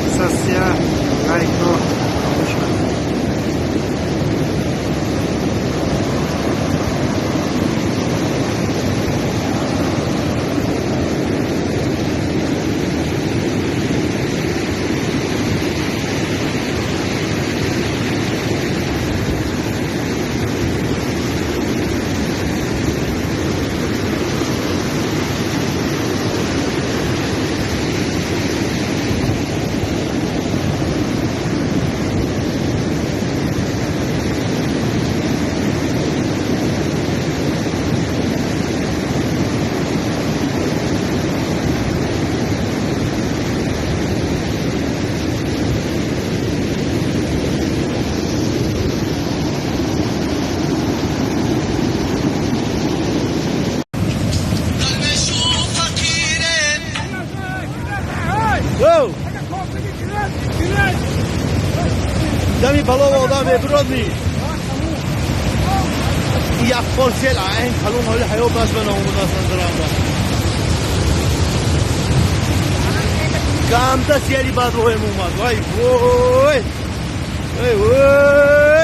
Подписаться, лайкро фаромӯш накунед. Оу! Ҷами балова одам мебирод ми? Як пол сел айн калон ҳоли ҳаёт баш ба наомадааст назарамда. Ганда сели бад роем омад. Вай вой! Вай вой!